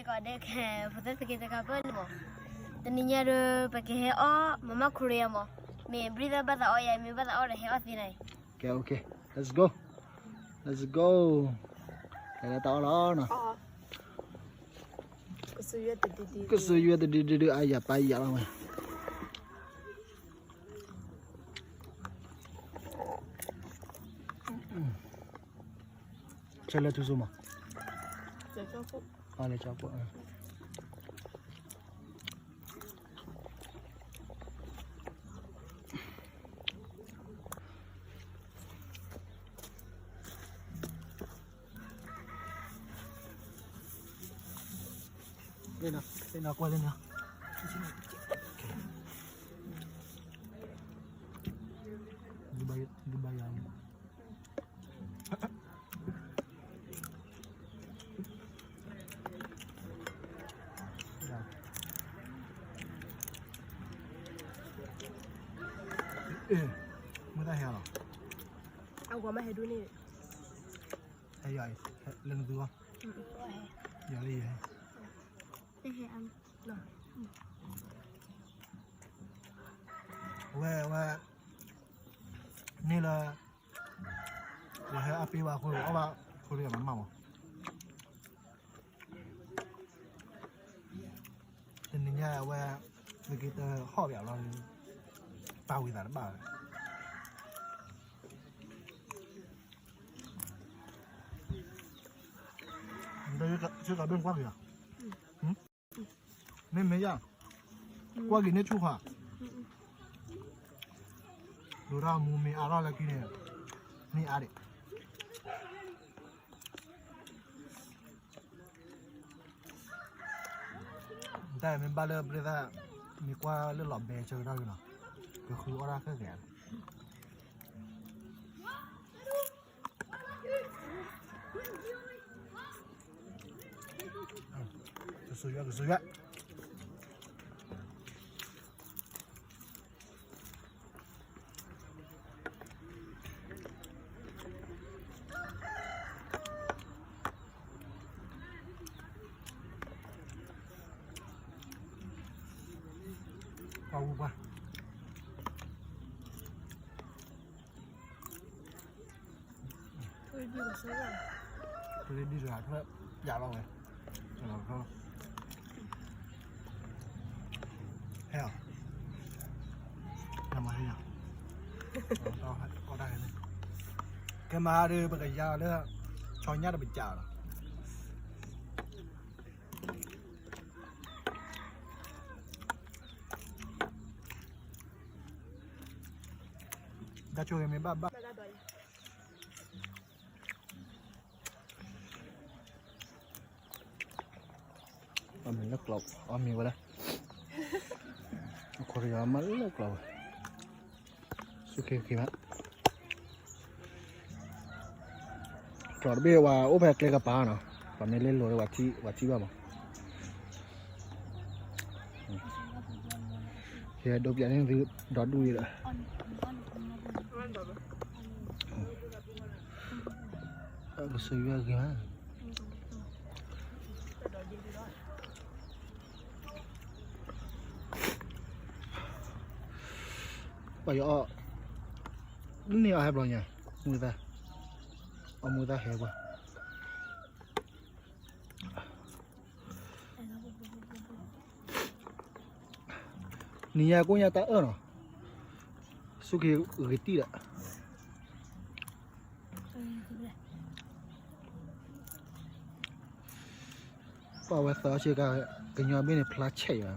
ကီးဒဲးခဲ ဖိသၣ်သက့တခါပၢၢ်လံမး, တနံၤညါဒီး ပကဟဲအီၣ် မမါခိရံယါမး, မ့ၢ်ဘြံၤသၣ်ဘၣ်သးအီၣ်ယၤ မ့ၢ်ဘၣ်သးအီၣ်ဒီးဟဲအီၣ်သ့နၤအံၤ, okay, okay, let's go, let's go, တၢ်အီၣ်လီၤနီၤ, ကစၢ်ယွၤတဒုဒု အါယၤပၢ်ယၤလီၤဝဲ ဆဲးလဲၤထူၣ်စိမး, လဲၤကၠီခိၣ်, လ့ၣ်နီၤ, လ့ၣ်နီၤ, ကွၢ်လ့ၣ်နီၤ, ဒုးဘၣ်ယၤ မ့ၢ်တၢ်ဟဲလီၤ, အဝဲမ့ၢ်ဟဲဒိၣ်န့ၣ်, ဟဲယၤအံၤ, လၢနသုဂီၢ်, ယၤလၢယဟဲ, အဝဲ အဝဲ န့ၣ်လၢ ပှၤဟဲအါပ့ၤဘၣ်အဃိ အီၣ်ဘၣ်ခိရံယါမးမးမး, တနံၤညါအဝဲ သက့တဟီၣ်ဘၣ်လီၤ, ပာ်ဝံၤသးတဘၣ်ဝဲ, ဆ့ကၤဘ့ၣ်ကွၢ်က့ၤလီၤ, မ့ၢ်မ့ၢ်ယါ, ကွၢ်က့ၤန့ၣ်ဆူၣ်ခါ, ဒိၣ်တၢ်မူမ့ၢ်အါထီၣ်လၢခံန့ၣ်, မ့ၢ်အါဒံး တၢ်မ့ၢ်ဘၣ်လၢပျ့သၣ်, မ့ၢ်ကွၢ်လၢလီၤဘဲဆၢကတီၢ်က့ၤနီၤ, ကဃုအီၣ်တၢ်ခဲကဲ, ကစၢ်ယွၤ ကစၢ်ယွၤ ပှၤဝူပှၤ, ထူဒံဒံတဂၤထွဲပၠးလီၤဝဲ, ဟဲ, နမၤဟဲယၤ, ကဲမၤဒီး ပကယါလၢ ဆီညၣ်တပစၢ်လီၤ. တၢ်ဆိၣ်ဂ့ၤမ့ၢ်ဘၣ်ဘၣ်, အီၣ်မ့ၤလၢကျိး, အီၣ်မ့ၤဝဲဒၣ်, အခိၣ်တယီၤမၤလၢကျိးဝဲ, ဆူၣ်ခ့ခ့ဘၣ်, ကျိးတဘ့ၣ်ဝဲအိၣ်ဖဲကျဲကပၤနီၤ, ပှၤမ့ၢ်လ့လိာ်ဒီး ဝဲထံၣ်ဘၣ်မး, ယဒိးပၠးန့ၢ်သုဒီဒူၣ်အံၤဒီး, ကစၢ်ယွၤဂ့ၤမး, ပှၤယအီၣ်, န့ၢ်အီၣ်ဟဲဘျီညါ, မုၢ်သၣ်, အီၣ်မုၢ်သၣ်ဟဲပှၤ နံၤညါကိၣ်ညါတၢ်အၢၣ်နီၤ, ဆူၣ်ခ့ဂ့ၤတံၢ်ဒီး, ပှၤဝဲသးအီၣ်ဆ့ကၤ, ကညီဘ့ၣ်န့ၣ် ဖျါဆဲးယၤ,